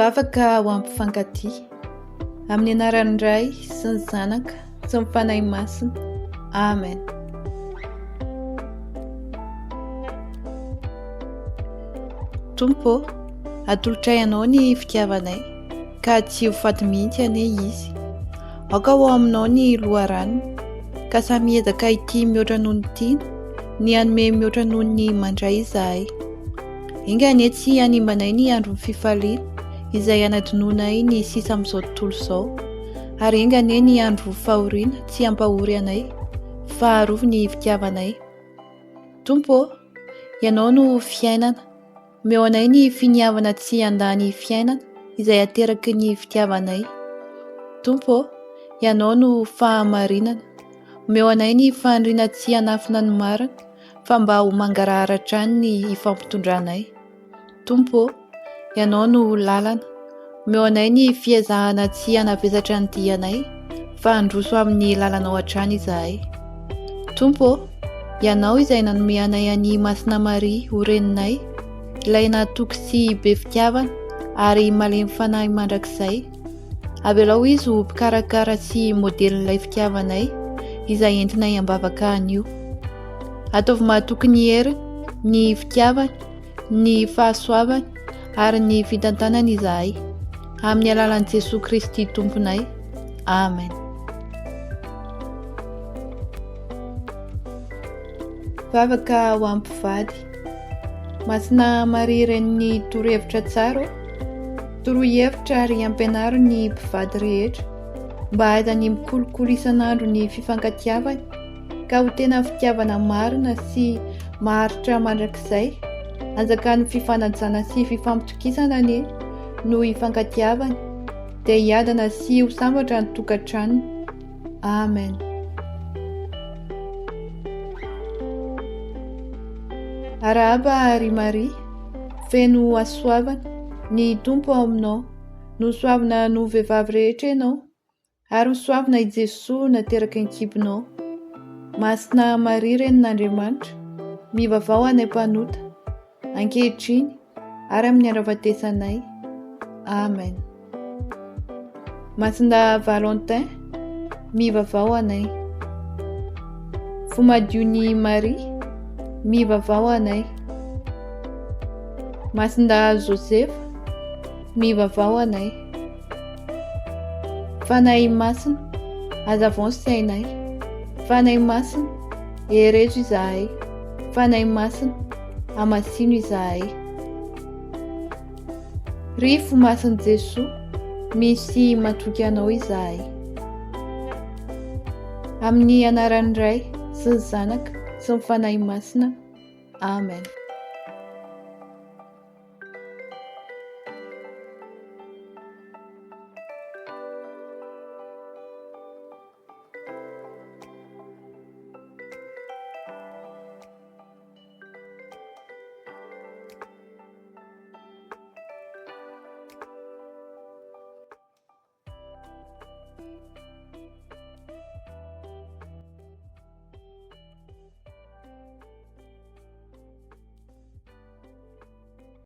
Vavaka ho an'ny mpifankatia. Amin'ny anaran'ny Ray sy ny Zanaka sy ny Fanahy Masina. Amen. Tompo ô, atolotray Anao ny fitiavanay, ka tsy ho faty mihitsy anie izy. Aoka ho ao aminao ny loharanony, ka samy hiezaka hitia mihoatra noho ny tiana, ny hanome mihoatra noho ny mandray izahay. Enga anie tsy hanimbanay ny andron'ny fifaliana izay hanadinoanay ny sisa amin'izao tontolo izao, ary enga anie ny andro fahoriana tsy hampahory anay, fa arovy ny fitiavanay. Tompo ô, Ianao no fiainana. Omeo anay ny finiavana tsy handà ny fiainana izay ateraky ny fitiavanay. Tompo ô, Ianao no fahamarinana. Omeo anay ny faniriana tsy hanafina ny marina, fa mba ho mangarahara hatrany ny hifampitondranay. Tompo ô, Ianao no lalana. Omeo anay ny fiezahana tsy hanavesatra ny dianay, fa handroso amin'ny lalanao hatrany izahay. Tompo ô, Ianao izay nanome anay an'i Masina Maria ho reninay, ilay nahatoky sy be fitiavana ary malemy fanahy mandrakizay, avelao izy ho mpikarakara sy modelin'ilay fitiavanay izay entinay am-bavaka anio. Ataovy mahatoky ny heriny, ny fitiavany, ny fahasoavany ary ny fitantanany izahay. Amin'ny alalan'i Jesoa Kristy Tomponay. Amen. Vavaka ho an'ny mpivady. Masina Maria Renin'ny torohevitra tsara ô. Toroy hevitra ary ampianaro ny mpivady rehetra mba hahaizany mikolokolo isan'andro ny fifankatiavany ka ho tena fitiavana marina sy maharitra mandrakizay, hanjakan'ny fifanajana sy fifampitokisana anie no hifankatiavany, dia hiadana sy ho sambatra ny tokantranony. Amen. Arahaba ry Maria, feno hasoavana, ny Tompo ao aminao. Nosoavina noho vehivavy rehetra ianao, ary hosoavina i Jesoa nateraky ny kibonao. Masina Maria Renin'Andriamanitra, mivavaha ho anay mpanota, ankehitriny ary amin'ny andro hahafatesanay. Amen. Masindahy Valentin, mivavaha ho anay. Fo madion'i Maria, mivavaha ho anay. Masindahy Josefa, mivavaha ho anay. Fanahy Masina, hazavao ny sainay. Fanahy Masina, herezo izahay. Fanahy Masina, hamasino izahay. Ry Fo Masin'i Jesoa, misy matoky Anao izahay. Amin'ny anaran'ny Ray sy ny Zanaka sy ny Fanahy Masina. Amen.